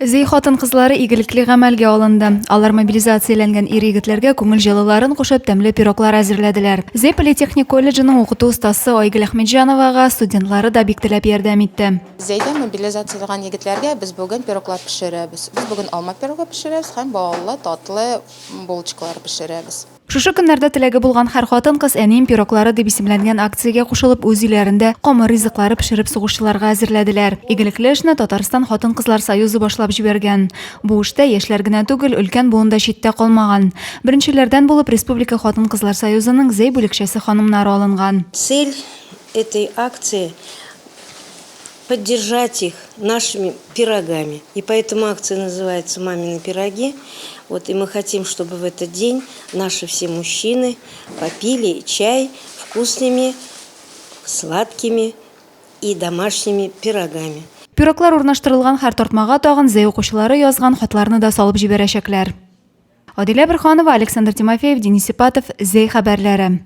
Зәй хатын-кызлары игелекле гамәлгә алынды. Алар мобилизацияләнгән ир-егетләргә күңел җылыларын кушып тәмле пироглар әзерләделәр. Зәй политехник колледжының укыту остасы Айгөл Әхмәтҗановага студентлары да бик теләп ярдәм итте. Зәйдә мобилизацияләнгән егетләргә без бүген пироглар пешерәбез. Без бүген алма пирогы пешерәбез һәм баллы, татлы булочкалар пешерәбез. Шушы көннәрдә теләге булган һәр хатын-кыз Әнием пироглары дип исемләнгән акциягә кушылып, үз өйләрендә камыр ризыклары пешереп сугышчыларга әзерләделәр. Игелекле эшне Татарстан хатын-кызлар союзы башлап җибәргән. Бу эштә яшьләр генә түгел, өлкән буын да читтә калмаган. Беренчеләрдән булып Республика хатын-кызлар союзының Зәй бүлекчәсе ханымнары алынган. Цель этой акции, поддержать их нашими пирогами. И поэтому акция называется «Мамины пироги». Вот, и мы хотим, чтобы в этот день наши все мужчины попили чай вкусными, сладкими и домашними пирогами. Пироглар урнаштырылган һәр тартмага тагын Зәй укучылары язган хатларны да салып җибәрәчәкләр. Адилә Борһанова, Александр Тимофеев, Денис Ипатов, Зәй хәбәрләре.